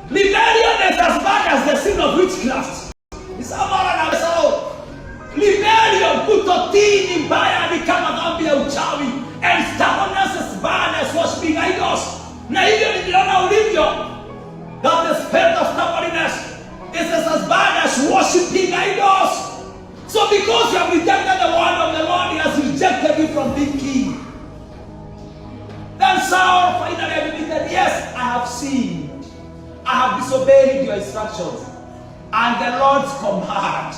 Rebellion is as bad as the sin of witchcraft. Ni sawa na sawa. Rebellion, kutotii ni mbaya, ni kama dhambi ya uchawi. And stubbornness is bad as worshiping idols. Na hivyo niliona ulivyo, that the spirit of stubbornness is as bad as worshiping idols. So because you have rejected the word of the Lord, He has rejected you from being king. Then Saul finally admitted, yes, I have sinned. I have disobeyed your instructions and the Lord's command.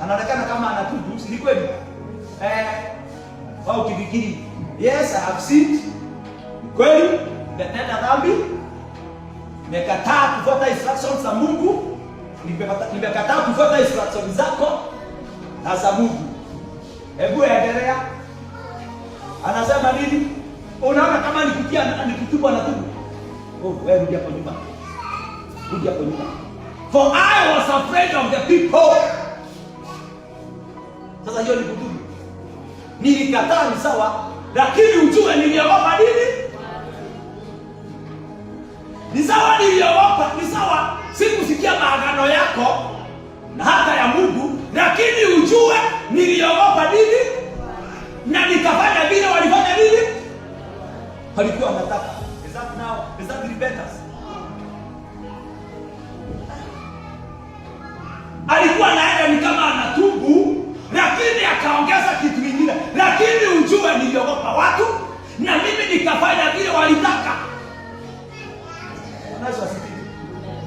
Anaonekana kama anatubu, si kweli? Au kifikiri, yes, I have sinned. Kweli, nimetenda dhambi. Nimekataa kufuata instructions za Mungu. Nimekataa kufuata instructions zako na za Mungu. Hebu endelea. Anasema nini? Unaona kama nikitubu anatubu. Wewe rudi hapo nyuma. Rudi hapo nyuma. For I was afraid of the people. Sasa hiyo ni kutubu. Nilikataa ni sawa, lakini ujue niliogopa nini? Ni sawa niliogopa, ni sawa sikusikia maagano yako na hata ya Mungu, lakini ujue niliogopa nini? Na nikafanya vile walifanya nini? Walikuwa wanataka. Is that repentance? Alikuwa naenda ni kama anatubu, lakini akaongeza kitu kingine. Lakini ujue niliogopa watu na mimi nikafanya vile walitaka. Unaweza sikiti.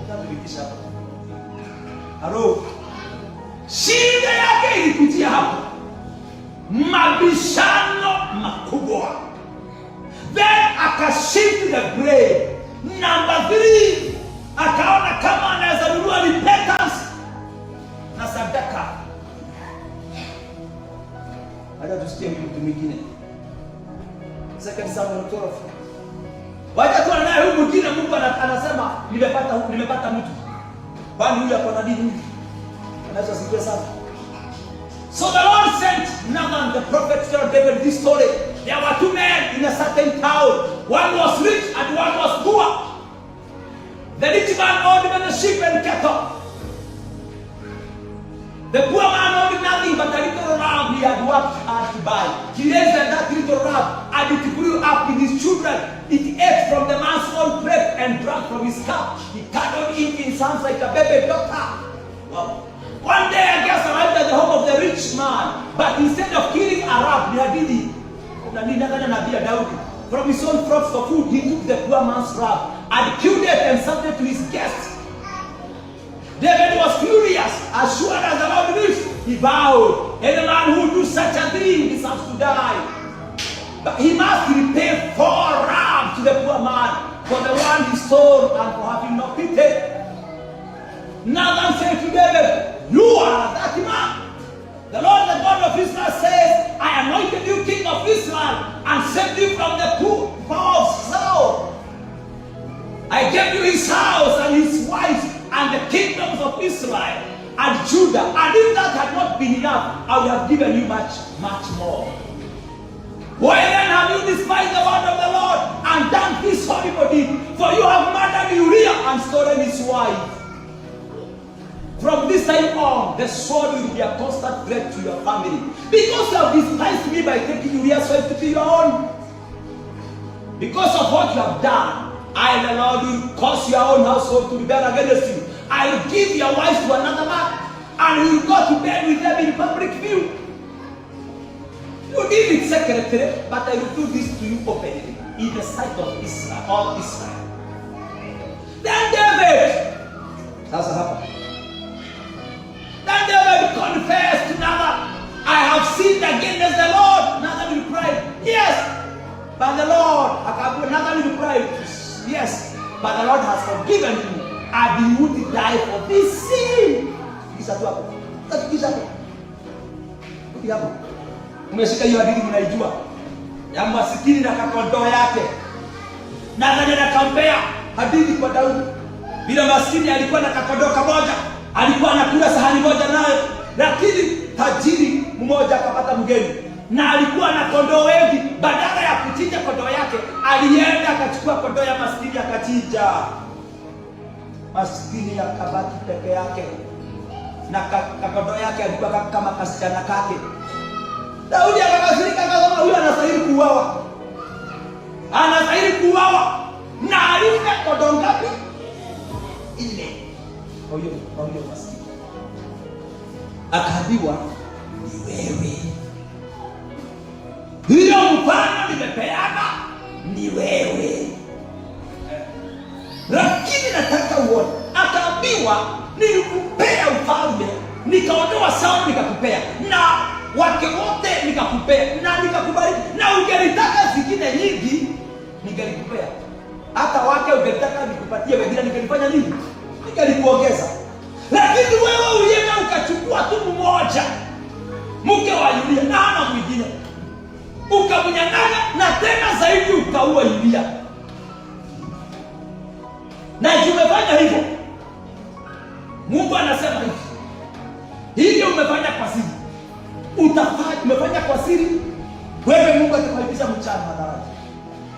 Tunafikisha hapa. Halo. Shida yake ilikutia hapo. Mabishano makubwa. Then akashift the grade. Number 3, akaona kama anaweza nunua repentance na sadaka. Hata tusikie mtu mwingine. Second Samuel 12. Wacha tuone naye huyu mwingine, Mungu anasema nimepata mtu. Kwani huyu hapo na dini? Anaweza sikia sana. So the Lord sent Nathan the prophet to David this story. There were 2 men in a certain town. One was rich and one was poor. The rich man owned many sheep and cattle. The poor man owned nothing but a little ram he had worked hard to buy. He raised that little ram and it grew up with his children. It ate from the man's own bread and drank from his cup. He cuddled it in sounds like a baby doctor. Wow. One day a guest arrived at the home of the rich man, but instead of killing a ram, from his own crops for food, he took the poor man's ram and killed it and served it to his guests. David was furious. As sure as the Lord lives, he vowed, any man who do such a thing deserves to die. But he must repay 4 rams to the poor man for the one he stole and for having not pity. Nathan said to David, you are that man. The Lord, the God of Israel says, I anointed you king of Israel and saved you from the power of Saul. I gave you his house and his wife and the kingdoms of Israel and Judah. And if that had not been enough, I would have given you much, much more. Why then have you despised the word of the Lord and done this horrible deed? For you have murdered Uriah and stolen his wife. From this time on, the sword will be a constant threat to your family. Because you have despised me by taking Uriah's wife to be your own. Because of what you have done, I, the Lord, will cause your own household to rebel against you. I will give your wife to another man, and you will go to bed with them in public view. You did it secretly, but I will do this to you openly, in the sight of Israel, all Israel. Then David, that's what happened. Then David confessed to Nathan, I have sinned against the Lord. Nathan replied, yes, but the Lord, Nathan replied, yes, but the Lord has forgiven you, and you would die for this sin. Umeshika hiyo hadithi mnaijua ya masikini na kakondoo yake. Nathan anakampea hadithi kwa Daudi. Bila masikini alikuwa na kakondoo kamoja, alikuwa anakula sahani moja nayo, lakini tajiri mmoja akapata mgeni. na alikuwa na kondoo wengi. Badala ya kuchinja kondoo yake, alienda akachukua kondoo ya maskini akachinja. Maskini akabaki peke yake, na kondoo yake alikuwa kama kasichana kake. Daudi akakasirika, akasema huyu anastahili kuuawa, anastahili kuuawa. Na alipe kondoo ngapi? 4. Huyo maskini akaambiwa, ni wewe, hiyo mfano nimepeana ni wewe. Lakini nataka uone, akaambiwa nilikupea ufalme, nikaondoa Sauli nikakupea, na wake wote nikakupea, na nikakubali, na ungelitaka zingine nyingi ningelikupea. Hata wake ungelitaka nikupatie wengine, ningelifanya nini? Ningelikuongeza. Lakini wewe ulienda ukachukua tu mmoja, mke wa Yulia, na hana mwingine, ukamnyang'anya, na tena zaidi ukaua Yulia. Na umefanya hivyo, Mungu anasema hivi umefanya kwa siri, umefanya kwa siri, wewe Mungu atakulipisha mchana hadharani.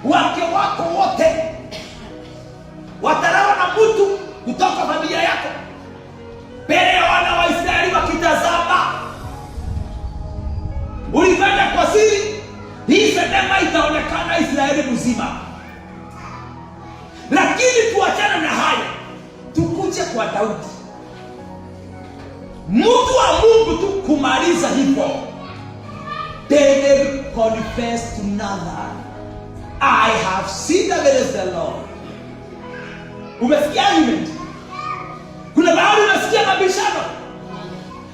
Wake wako wote watarawa na mtu kutoka familia yako mbele ya wana wa Israeli wakitazama. Ulifanya kwa siri, hii sedema itaonekana Israeli mzima. Lakini tuachana na hayo, tukuje kwa Daudi, mtu wa Mungu. Tu kumaliza hivyo, David confessed to Nathan, I have sinned against the Lord. Umesikia argument? Kuna mahali unasikia mabishano?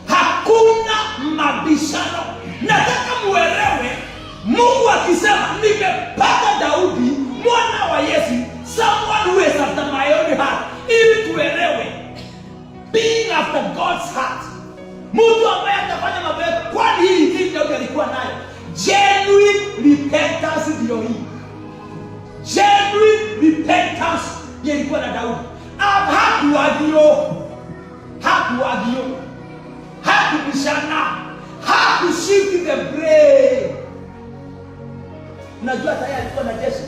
Hakuna mabishano. Nataka muelewe, Mungu akisema nimepata Daudi mwana wa Yese, someone who is after my own heart, ili tuelewe, being after God's heart, mtu ambaye atafanya mambo yake. Kwani hii Daudi alikuwa nayo genuine repentance. Ndio hii genuine repentance ilikuwa na Daudi. Hakuagio, hakubishana, hakushift the blame. Unajua tayari alikuwa na jeshi,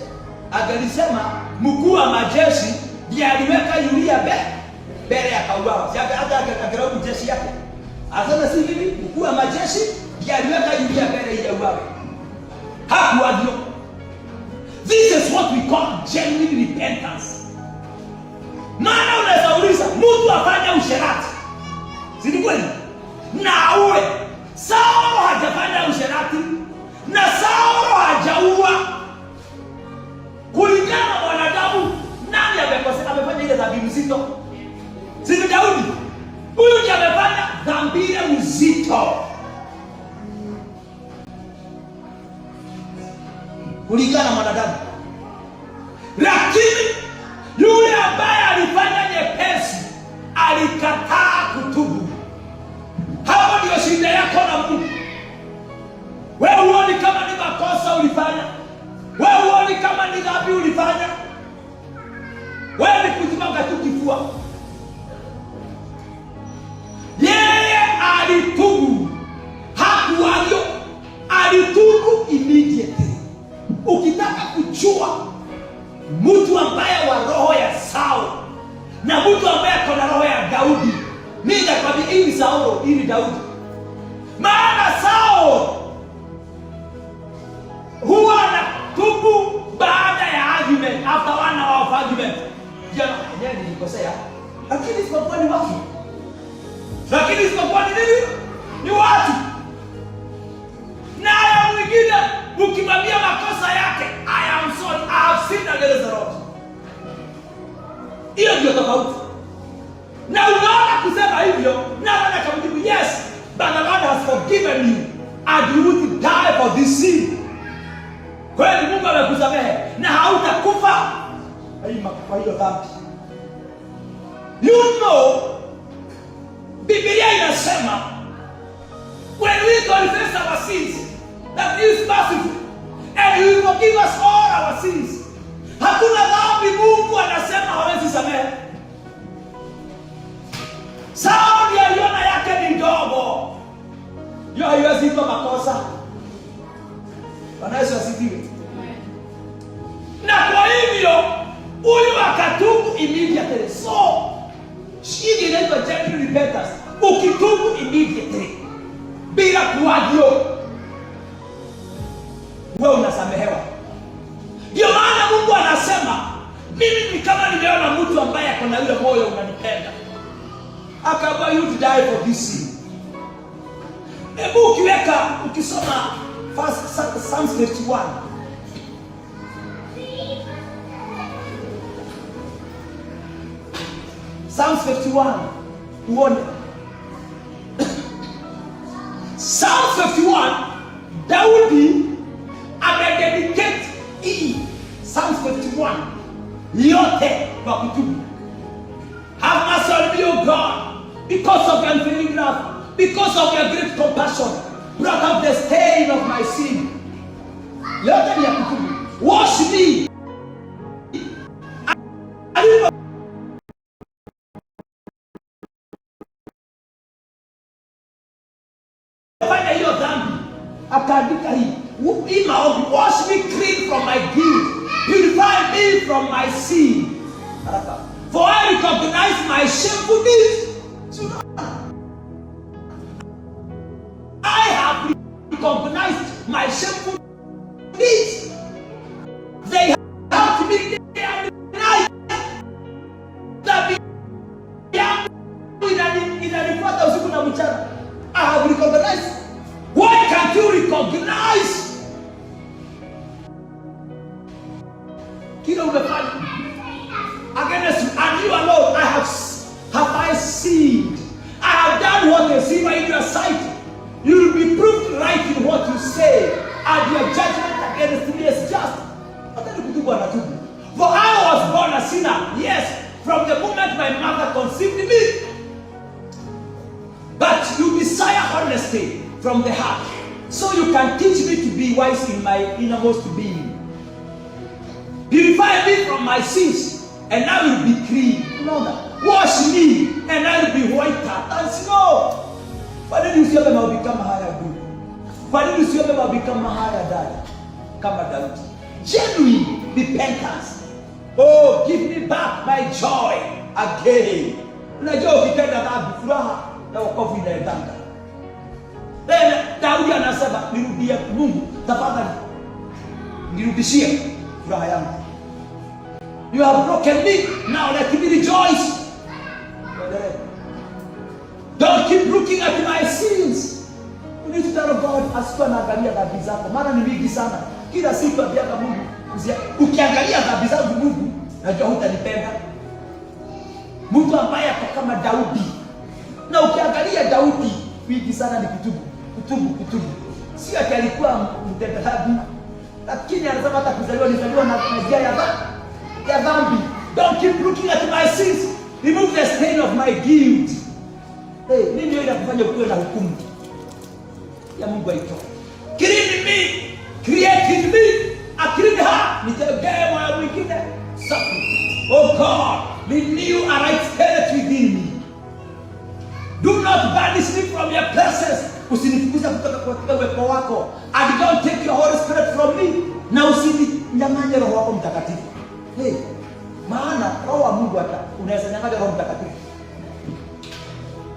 akalisema mkuu wa majeshi ndiye aliweka Yulia mbele akauawa. Hata akageuka jeshi yake, asema si hivi, mkuu wa majeshi ndiye aliweka Yulia mbele ya uawa. Hakuagio. This is what we call genuine repentance. Maana unaweza uliza, mtu afanya usherati, si ni kweli? Na uwe Saulo hajafanya usherati, na Saulo hajaua. Kulingana na wanadamu, nani amekosea? Amefanya ile dhambi mzito, si ni Daudi? Huyu ndiye amefanya dhambi ile mzito kulingana na wanadamu. Lakini yule ambaye alifanya nyepesi, alikataa kutubu. Hapo ndio shida yako na Mungu. Wewe huoni kama ni makosa ulifanya? Wewe huoni kama ni dhambi ulifanya? Wewe ni kujimwaga tu kifua. Yeye alitubu, hakuagio, alitubu immediately. Ukitaka kujua mtu ambaye wa roho ya Sauli na mtu ambaye akona roho ya Daudi, mimi nakwambia hii Saulo, hii Daudi. Maana Sauli huwa anatubu baada ya argument, after 1 hour of argument. Jana nilikosea, lakini isipokuwa ni watu. Lakini isipokuwa ni nini? Ni watu. Na mwingine ukimwambia makosa yake, I am sorry, I have sinned against the Lord. Hiyo ndio tofauti. Na unaona kusema hivyo, na anakamjibu yes, but the Lord has forgiven you and you will die for this sin. Kweli Mungu amekusamehe na hautakufa kwa hiyo dhambi. You know, Biblia inasema when we confess our sins, that He is merciful and He will forgive us all our sins. Hakuna dhambi Mungu anasema hawezi samehe. Sauli aliona yake ni ndogo, hiyo haiwezi kuwa makosa. Bwana Yesu asifiwe. Na kwa hivyo huyu akatubu immediately. So hii inaitwa genuine repentance. Ukitubu immediately bila kuagio, wewe unasamehewa. Ndio maana Mungu anasema mimi ni kama nimeona mtu ambaye ako na yule moyo unanipenda, akaamua you to die for this sin. Hebu ukisoma Psalms 51, Psalms 51, uone Psalms 51, Daudi amededicate hii Psalms 51 yote kwa kutubu. Have mercy on me, O God, because of your unfailing love, because of your great compassion, blot out the stain of my sin. Yote ni ya kutubu. Wash me. Fanya hiyo dhambi, akaandika hii wash me clean from my guilt, purify me from my sin. For I recognize my shameful deeds. I have recognized my shameful deeds. They have me day and night. Inanifuata usiku na mchana. I have recognized. Why can't you recognize? Kila umefanya against you and you alone, have I sinned? I have done what is evil in your sight. You will be proved right in what you say, and your judgment against me is just. For I was born a sinner, yes, from the moment my mother conceived me. But you desire honesty from the heart, so you can teach me to be wise in my innermost being. Purify me from my sins, and I will be clean. Wash me, and I will be whiter than snow. Kwa nini usiombe maombi kama haya ndugu? Kwa nini usiombe maombi kama haya dada? Kama Daudi. Genuine repentance. Oh, give me back my joy again. Unajua ukitenda dhambi, furaha na wokovu inaendanga. Tena Daudi anasema, nirudie Mungu, tafadhali nirudishie furaha yangu. You have broken me, now let me rejoice. Don't keep looking at my sins. You need to tell God, asikuwa naangalia dhambi zako, maana ni mingi sana. Kila siku abiaka Mungu, ukiangalia dhambi zangu Mungu, najua hutanipenda. Mtu ambaye ako kama Daudi. Na ukiangalia Daudi, mingi sana ni kutubu. Si ati alikuwa mtenda dhambi, lakini anasema hata kuzaliwa na njia ya dhambi. Don't keep looking at my sins. Remove the stain of my guilt. Hey, nini ndio inakufanya ukuwe na hukumu ya Mungu aitoe? Clean me, create in me a clean heart. Nijengee moyo mwingine safi. Oh God, renew a right spirit within me. Do not banish me from your presence. Usinifukuze kutoka kwa uwepo wako. And don't take your Holy Spirit from me. Na usininyang'anye Roho wako Mtakatifu. Hey, maana Roho wa Mungu hata unaweza nyang'anya Roho Mtakatifu.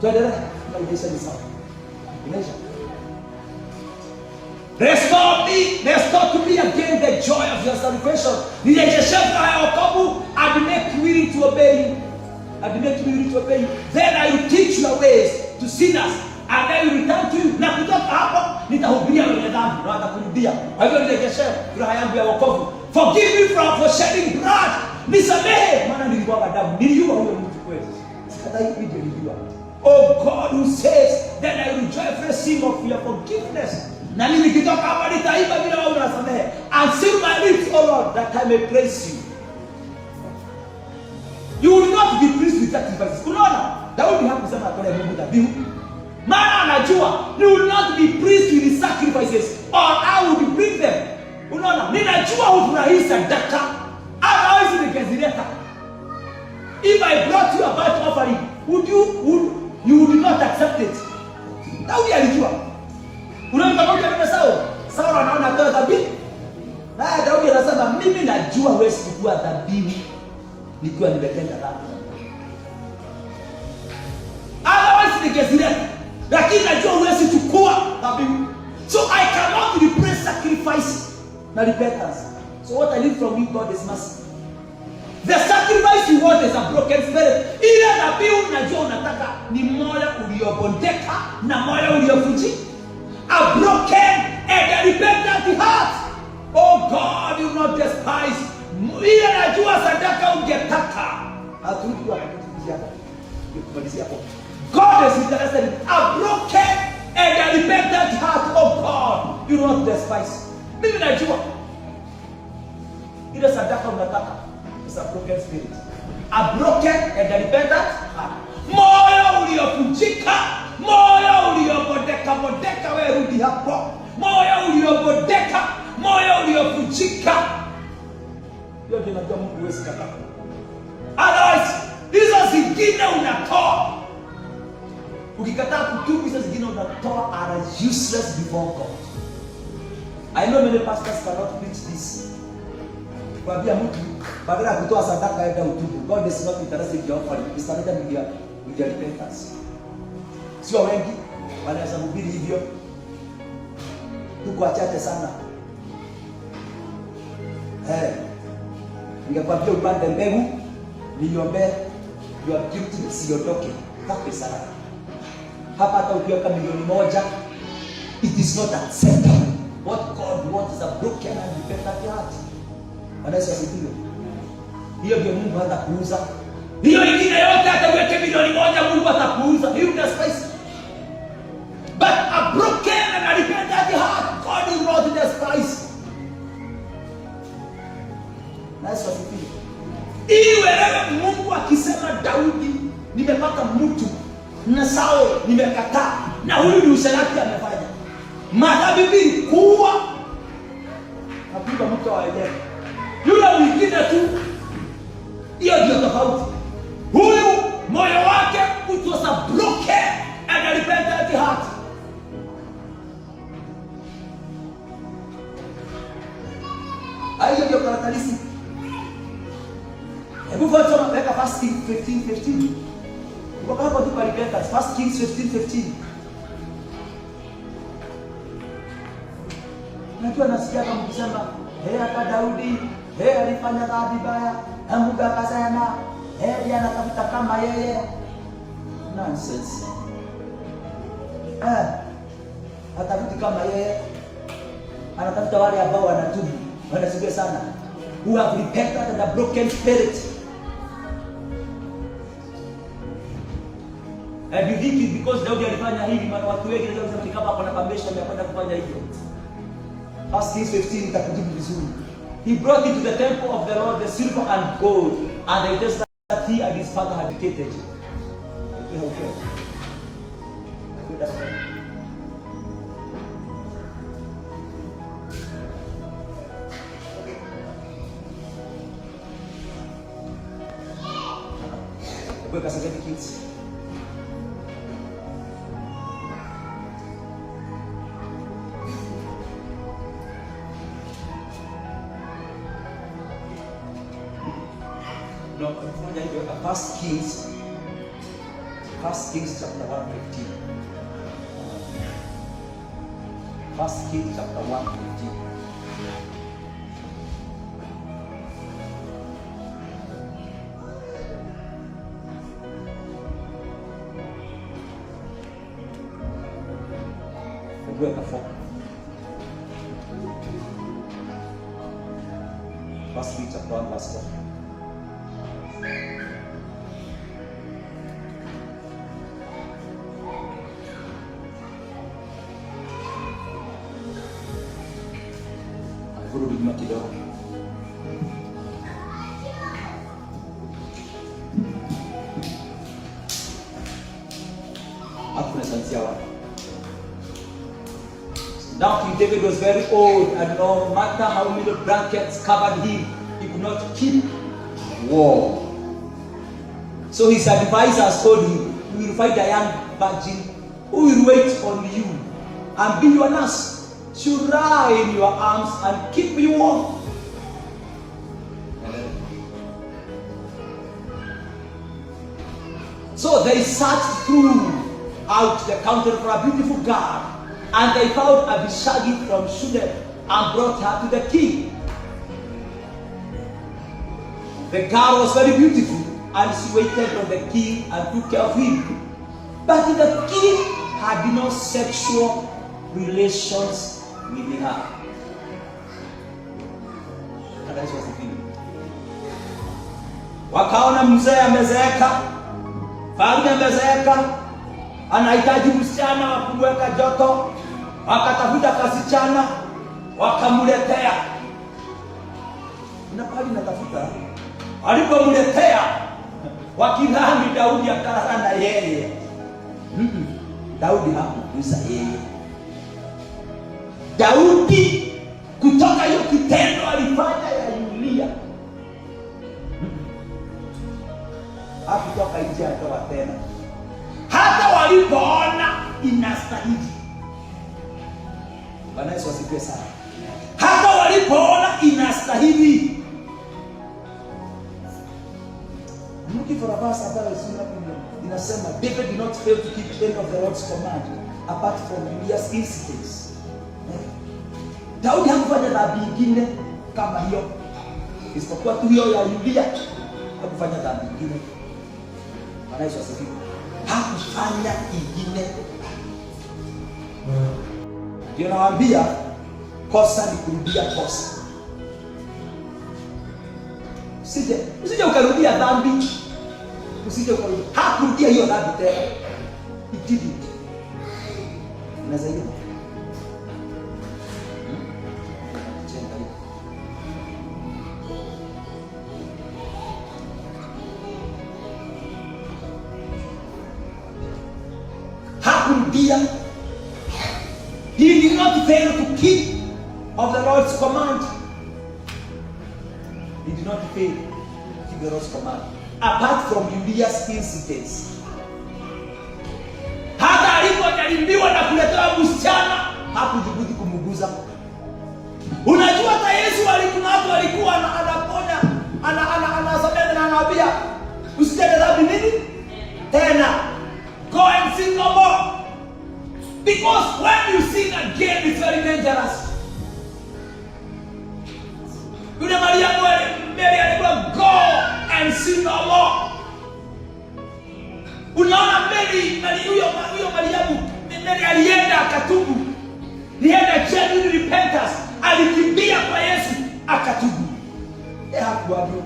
Tuendelee na ujisha ni sawa. Unaisha. Restore to me again the joy of your salvation. Nirejeshe furaha ya wokovu and make me willing to obey you. Then I will teach your ways to sinners and I will return to you. Na kutoka hapo nitahubiria wenye dhambi na watakurudia. Kwa hivyo nirejeshe furaha yangu ya wokovu. Forgive me for shedding blood. Nisamehe maana nilikuwa damu. Nilijua huyo mtu kweli. Hata hivi ndio nilijua. Oh God who says, then I will enjoy every sin of your forgiveness. Na mimi nikitoka hapa nitaimba bila wewe unasamehe. And seal my lips, oh Lord, that I may praise you. You will not be pleased with sacrifices. Unaona? Daudi hakusema kwa Mungu dhabihu. Maana anajua, you will not be pleased with the sacrifices or I will bring them. Unaona? Ninajua hufurahi sadaka. Otherwise ningezileta. If I brought you a burnt offering, you would not accept it. Daudi alijua. Unamtafuta kama Saul. Saul anaona toa dhabihu. najua huwezi kuchukua dhabihu nikiwa nimetenda dhambi. Otherwise ningezileta, lakini najua huwezi kuchukua dhabihu. So I cannot replace sacrifice na repentance. So what I need from you, God, is mercy. The sacrifice you want is a broken spirit. Ile dhabihu najua unataka ni moyo uliobondeka na moyo uliovunjika. A broken and a repentant heart. Oh God, you not despise. Ile najua sadaka ungetaka. Hatuku hapo. God is interested in a broken and a repentant heart. Oh God, you not despise. Mimi najua ile sadaka unataka is a broken spirit. A broken and a repentant heart. Moyo uliovunjika, moyo uliobondeka, bondeka, wewe rudi hapo. Moyo uliobondeka, moyo uliovunjika. Hiyo ndio najua Mungu huwezi kataa. Otherwise, hizo zingine unatoa. Ukikataa kutubu, hizo zingine unatoa are useless before God. I know many pastors cannot preach this. Kwambia mtu badala ya kutoa sadaka aenda utubu. God is not interested in your offering. He's interested with your repentance. Sio wengi wanaweza kuhubiri hivyo. Tuko wachache sana. Ningekwambia upande mbegu, niombe your guilt siondoke. Hapo sana. Hapa hata ukiweka milioni moja, it is not acceptable. What God wants is a broken and repentant heart. Anaweza kusikia. Hiyo ndio Mungu hatakuuza. Hiyo ingine yote hata uweke milioni moja Mungu hatakuuza. Hiyo ndio spice. But a broken and a repentant heart, God will not despise. Anaweza kusikia. Iwe wewe Mungu akisema Daudi, nimepata mtu na Saul nimekataa na huyu ni usharati amefanya. Madhabibi kuwa napiga mtu aelewe. Yule mwingine tu, hiyo ndio tofauti. Huyu moyo wake it was a broken and a repentant heart. Hiyo ndio karakteristics. Hebu fuata weka First Kings 15:15. Kwa hapo tu repentance. First Kings 15:15. Najua nasikia kama mkisema hata Daudi alifanya dhambi baya, Mungu akasema ndiye anatafuta kama yeye. Nonsense. Hatafuti kama yeye. Anatafuta wale ambao wanatubu, wanasikia sana. Who have repented and a broken spirit. And you think it's because Daudi alifanya hivi, maana watu wengi wanasema ni kama kuna permission ya kwenda kufanya hivyo. First Kings 15 itakujibu vizuri. He brought into the temple of the Lord the silver and gold, and the dust that he and his father had dedicated. Okay. Weka sasa kids. No, First Kings chapter 1:15. First Kings chapter 1:15. Weka 4. First Kings chapter 1 verse 4. Kurudi nyuma kidogo. Hapo naanzia wapi? Now King David was very old, and no matter how many blankets covered him, he could not keep warm. So his advisors told him, "You will find a young virgin who will wait on you and be your nurse. She'll lie in your arms and keep you warm." So they searched throughout the country for a beautiful girl, and they found Abishagi from Shunem and brought her to the king. The girl was very beautiful, and she waited on the king and took care of him. But the king had no sexual relations with her. Wakaona mzee amezeeka, Faruni amezeeka, anahitaji msichana wa kumweka joto, wakatafuta kasichana, wakamletea. Na pale natafuta, alipomletea, wakidhani Daudi atalala na yeye. Daudi hakugusa yeye. Daudi kutoka hiyo kitendo alifanya ya Yulia, hakutoka nje atoa tena. Hata walipoona inastahili. Bwana Yesu asifiwe sana. Hata walipoona inastahili. Looking for a verse about inasema David did not fail to keep any of the Lord's command apart from Uriah's incidents. Daudi hakufanya dhambi nyingine kama hiyo, isipokuwa tu hiyo ya Uriah. Hakufanya dhambi nyingine. Bwana Yesu asifiwe. Hakufanya nyingine. Ndio nawaambia kosa ni kurudia kosa. Usije ukarudia dhambi. Usije ukarudia. Hakurudia hiyo dhambi tena. He did it. Unazaidia. Hakurudia. He did not fail to keep of the Lord's command. He did not fail to keep the Lord's command. Apart from Uriah's incidents. Hata alipojaribiwa na kuletewa msichana, hakujibudi kumuguza. Unajua hata Yesu alikuwa anaponya, anasamehe na anawaambia usitende dhambi nini? Tena. Go and sin no more. Because when you sin again, it's very dangerous. Yule Mariamu Mary alikuwa go and sin no more. Unaona Mary huyo Mariamu Mary alienda akatubu. Alienda genuine repentance. Alikimbia kwa Yesu akatubu. Hakuambiwa.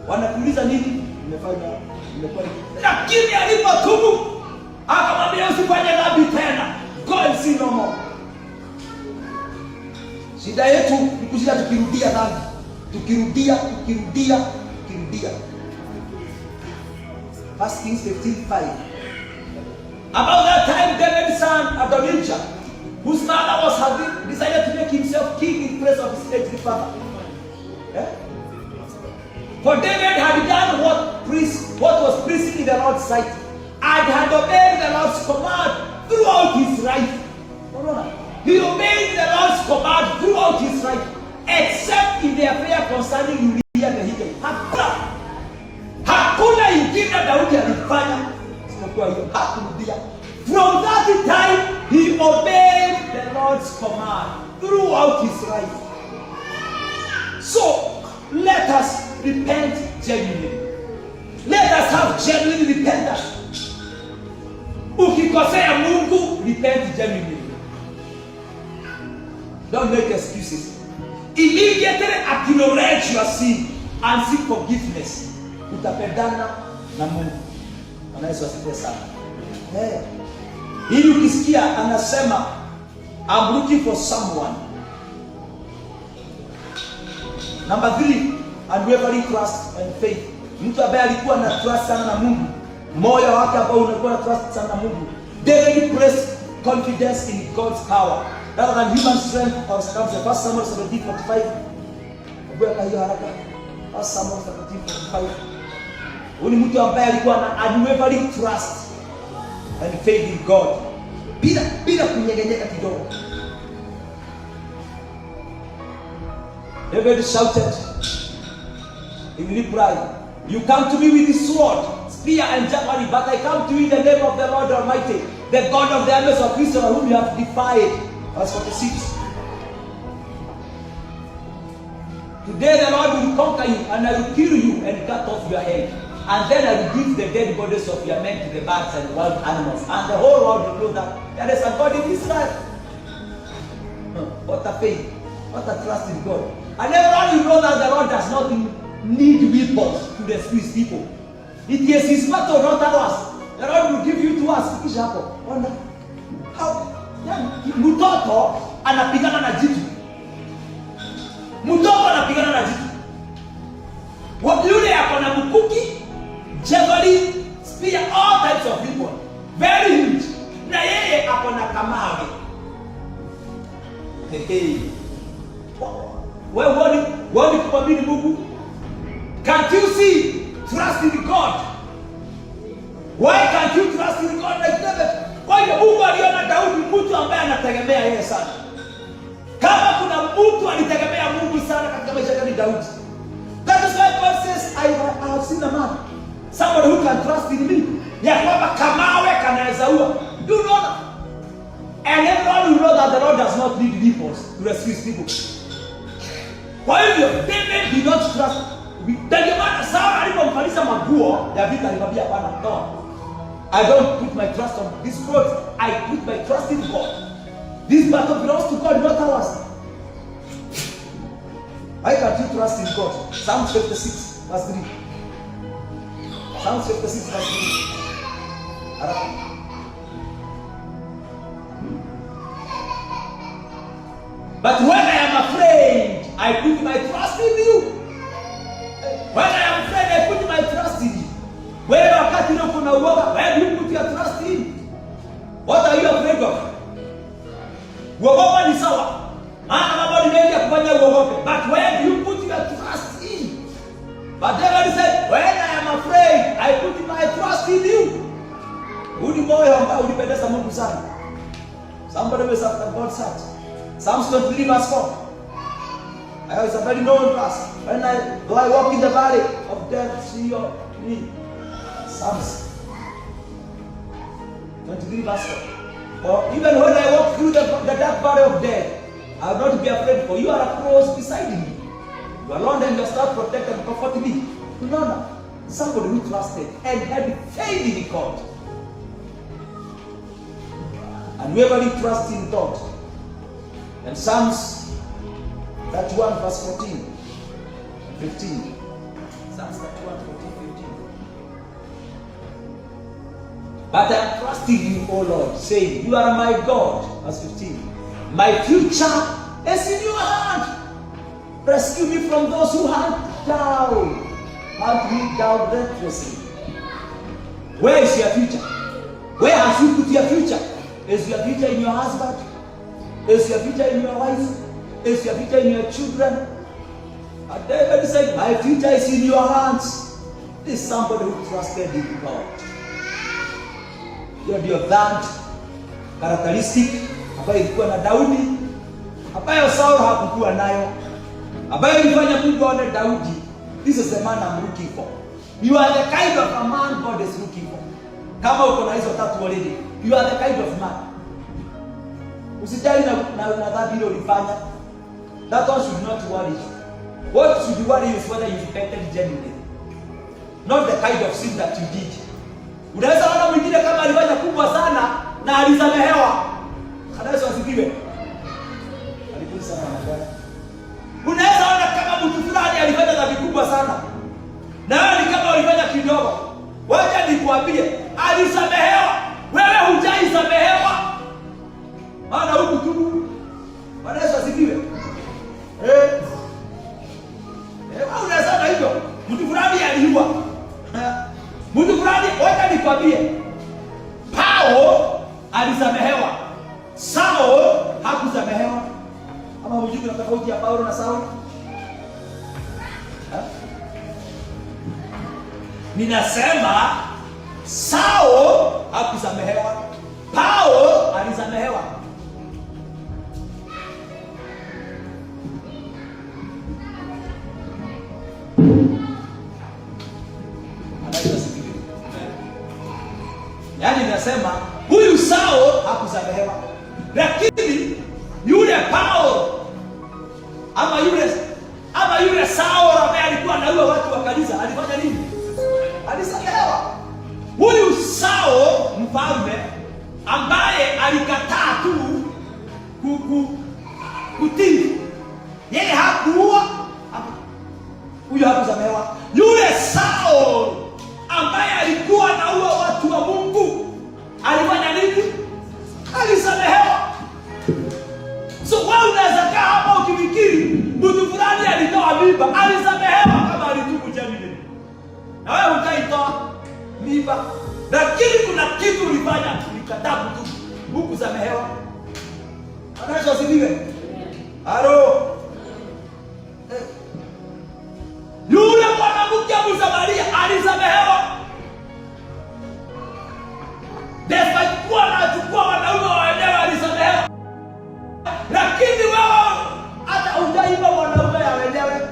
Wanakuuliza nini? Nimefanya. Lakini alipotubu akamwambia usifanye dhambi tena. Go and sin no more. Shida yetu ni kushinda tukirudia dhambi. Tukirudia. 1 Kings 15:5. About that time David's son Adonijah, whose mother was having decided to make himself king in place of his earthly father. Yeah? For David had done what was pleasing in the Lord's sight, and had obeyed the Lord's command throughout his life. He obeyed the Lord's command throughout his life, except in the affair concerning Uriah the Hittite. Hakuna ingine Daudi alifanya isipokuwa hiyo. Hakurudia. From that time he obeyed the Lord's command throughout his life. So let us repent genuinely. Let us have genuine repentance. Ukikosea Mungu, repent genuinely. Don't make excuses. Immediately acknowledge your sin and seek forgiveness. Utapendana na Mungu. Bwana Yesu asifiwe sana. Ili ukisikia anasema I'm looking for someone. Number 3, unwavering trust and faith. Mtu ambaye alikuwa na trust sana na Mungu. Moyo wake ambao unakuwa na trust sana na Mungu. David placed confidence in God's power rather than human strength or circumstance. 1 Samuel 17:45. Kwa hiyo haraka. 1 Samuel 17:45. Huyu mtu ambaye alikuwa na unwavering trust and faith in God. Bila kunyegenyeka kidogo. David shouted in reply, "You come to me with the sword, spear and javelin, but I come to you in the name of the Lord Almighty, the God of the armies of Israel, whom you have defied. Verse 46. Today the Lord will conquer you, and I will kill you and cut off your head. And then I will give the dead bodies of your men to the birds and wild animals. And the whole world will know that there is a God in Israel. What a faith. What a trust in God. And everyone will know that the Lord does not need weapons to rescue his people. It is his battle, not ours. The Lord will give you to us. How? Mtoto anapigana na jitu. Mtoto anapigana na jitu. Yule ako na mkuki, javelin, spear, all types of people. Very huge. Na yeye ako na kamawe. Wewe kumwamini Mungu? Can't you see? Trust in God. Why can't you trust in God like that? Kwa hiyo Mungu aliona Daudi mtu ambaye anategemea yeye sana. Kama kuna mtu alitegemea Mungu sana katika maisha yake ni Daudi. That is why God says, I have seen a man, somebody who can trust in me. Ya kwamba kamawe kanaweza ua. You know that. And everyone will know that the Lord does not need weapons to rescue his people. Kwa hivyo, David did not trust. Ndio maana Saul alipomvalisha maguo ya vita alimwambia Bwana, no, I don't put my trust on this clothes. I put my trust in God. This battle belongs to God, not ours. Why can't you trust in God? Psalm 56, verse 3. Psalm 56, verse 3. But when I am afraid, I put my trust in you. When I am afraid, I put my trust in you. Wewe wakati leo kuna uoga, where do you put your trust in? What are you afraid of? Uogopa ni sawa. Maana mambo ni mengi ya kufanya uogope. But where do you put your trust in? But David said, when I am afraid, I put my trust in you. Huu ni moyo ambao ulipendeza Mungu sana. Somebody was after God's heart. Psalms 23 verse 4. It's a very known verse. When I walk in the valley of death, see your me. Psalms 23 verse 4. For even when I walk through the dark valley of death, I will not be afraid, for you are close beside me. You alone and your staff protect and comfort me. No. Somebody who trusted and had faith in God. And whoever trusts in God. And Psalms 31 verse 14, 15. Psalms 31, 14, 15. But I am trusting you, O Lord, saying, you are my God. Verse 15. My future is in your hand. Rescue me from those who hunt me down recklessly. Where is your future? Where have you put your future? Is your future in your husband? Is your future in your wife? Is your future in your children? And David said, my future is in your hands. This is somebody who trusted in God. Hiyo ndio that characteristic ambayo ilikuwa na Daudi, ambayo Saul hakukuwa nayo, ambayo ilifanya Mungu aone Daudi, this is the man I'm looking for. You are the kind of a man God is looking for. Kama uko na hizo tatu already, you are the kind of man. Usijali na dhambi ile ulifanya. That one should not worry you. What should worry you is whether you repented genuinely. Not the kind of sin that you did. Unaweza ona mwingine kama alifanya kubwa sana na alisamehewa. Yesu asifiwe. Alikuwa sana na. Unaweza ona kama mtu fulani alifanya dhambi kubwa sana. Na wewe ni kama ulifanya kidogo. Wacha nikwambie, alisamehewa. Wewe hujaisamehewa. Maana huku tu. Bwana Yesu asifiwe. Unasema hivyo. Mtu fulani aliua. Mtu fulani, wacha nikwambie. Paulo alisamehewa. Saul hakusamehewa. Ama hujui kuna tofauti ya Paulo na Saul? Ninasema Saul hakusamehewa. Paulo alisamehewa. inasema huyu Saul hakusamehewa, lakini yule Paulo ama yule Saul ambaye alikuwa anaua watu wa kanisa alifanya nini? Alisamehewa. Huyu Saul mfalme ambaye alikataa tu kutii, yeye hakuua, huyo hakusamehewa. Yule Saul ambaye alikuwa anaua watu wa Mungu alifanya nini? Alisamehewa. So wewe unaweza kaa hapa ukifikiri mtu fulani alitoa mimba, alisamehewa kama alitubu jamii. Na wewe utaitoa mimba, lakini kuna kitu ulifanya, ulikataa kutubu, hukusamehewa. Anaweza usibiwe. Halo. Yule mwanamke Msamaria alisamehewa. Despite kuwa anachukua wanaume wa wenyewe alisamehewa. Lakini wewe hata hujaiba mwanaume ya wenyewe.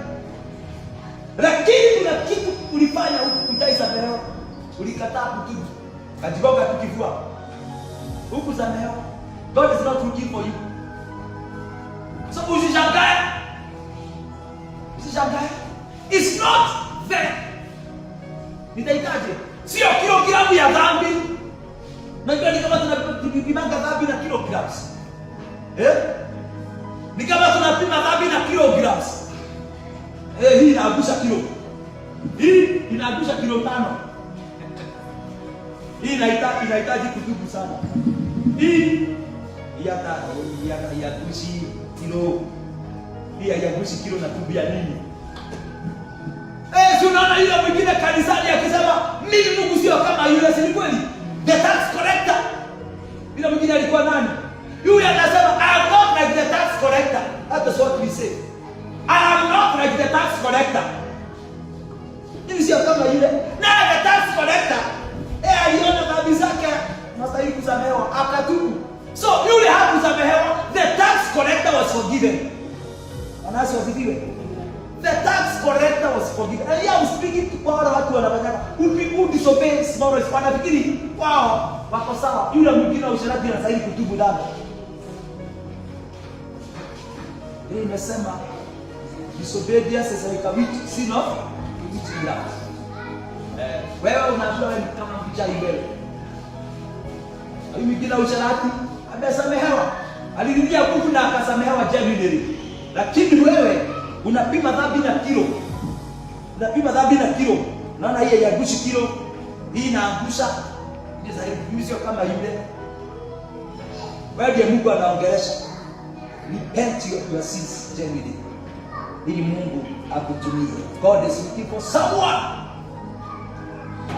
Lakini kuna kitu ulifanya huku hujaisamehewa. Ulikataa kutubu. Kajigonga tukivua. Hukusamehewa. God is not looking for you. So usishangae. It's not there. Nitahitaji sio kilogramu ya dhambi. Najua ni kama tunapima dhambi na kilograms. Ni kama tunapima dhambi na kilograms. Hii inaangusha kilo. Hii inaangusha kilo 5. Hii inahitaji kutubu sana. Hii ya kuishi kilo. Hii ya kuishi kilo na tubu ya nini? Tunaona yule mwingine kanisani akisema mimi Mungu sio kama yule, si kweli? The tax collector. Yule mwingine alikuwa nani? Yule anasema I am not like the tax collector. That is what we say. I am not like the tax collector. Mimi sio kama yule. Na the tax collector aliona dhambi zake mastahili kusamehewa, akatubu. So yule hakusamehewa, the tax collector was forgiven. Anasi wasifiwe. The tax collector was forgiven. And here I'm speaking to kwa watu wanafanya who disobey small rights. Wanafikiri wao wako sawa. Yule mwingine wa usherati anastahili kutubu dhambi. Hii imesema disobedience is like a witch, sin of witchcraft. Wewe unajua wewe kama mchawi wewe. Huyu mwingine wa usherati amesamehewa. Alirudia kufu na akasamehewa genuinely. Lakini wewe unapima dhambi na kilo. Naona hii haiangushi kilo. Hii inaangusha. Ni zaidi sio kama yule. Wewe ndiye Mungu anaongelesha. Repent your sins genuinely. Ili Mungu akutumie. God is looking for someone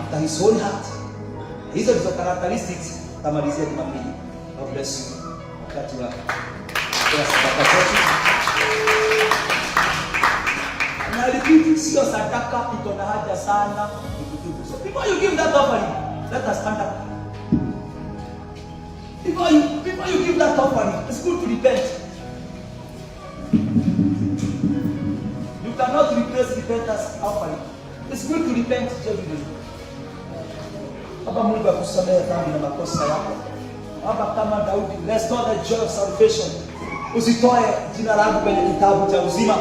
after his own heart. Hizo ndizo characteristics tamalizia Jumapili. God bless you. Wakati wa na repeat, sio sadaka iko na haja sana kutubu. So before you give that offering, let us stand up. Before you give that offering, it's good to repent. You cannot replace repentance offering. It's good to repent genuinely. Baba Mungu akusamehe dhambi na makosa yako. Baba kama Daudi, restore the joy of salvation. Usitoe jina langu kwenye kitabu cha uzima.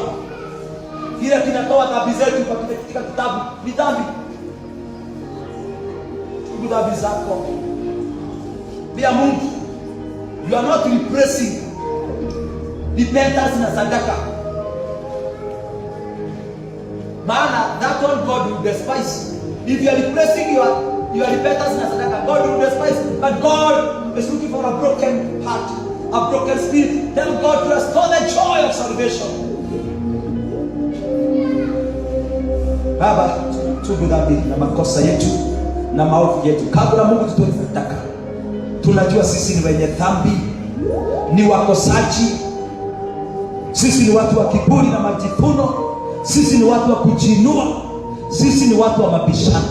Kile kinatoa dhambi zetu katika kitabu ni dhambi. Tubu dhambi zako. Bia Mungu, you are not replacing repentance na sadaka. Maana that one God will despise. If you are replacing your repentance na sadaka, God will despise. But God is looking for a broken heart, a broken spirit. Tell God to restore the joy of salvation. Baba, tubu dhambi na makosa yetu na maovu yetu. Kabla Mungu tutoe sadaka, tunajua sisi ni wenye dhambi, ni wakosaji. Sisi ni watu wa kiburi na majivuno. Sisi ni watu wa kujinua. Sisi ni watu wa mabishano.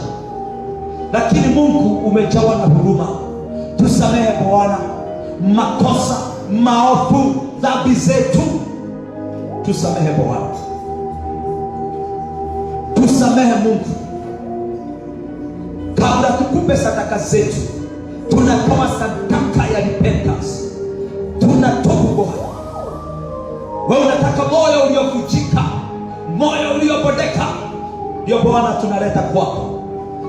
Lakini Mungu umejawa na huruma. Tusamehe Bwana makosa, maovu, dhambi zetu. Tusamehe Bwana. Tusamehe Mungu. Kabla tukupe sadaka zetu, tunatoa sadaka ya repentance, tunatubu Bwana. Wewe unataka moyo uliovunjika, moyo uliobodeka, ndio Bwana tunaleta kwako.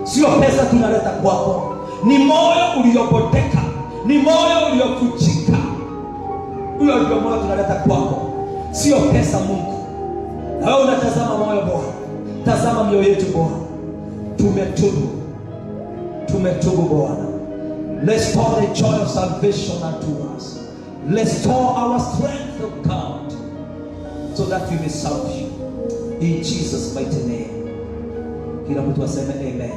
Sio pesa tunaleta kwako, ni moyo uliobodeka, ni moyo uliovunjika. Huyo ndio moyo tunaleta kwako, sio pesa Mungu. Na wewe unatazama moyo Bwana, tazama mioyo yetu Bwana. Tumetubu Bwana. Restore the joy of salvation unto us. Restore our strength of God, so that we may serve you in Jesus' mighty name. Kila mtu aseme amen.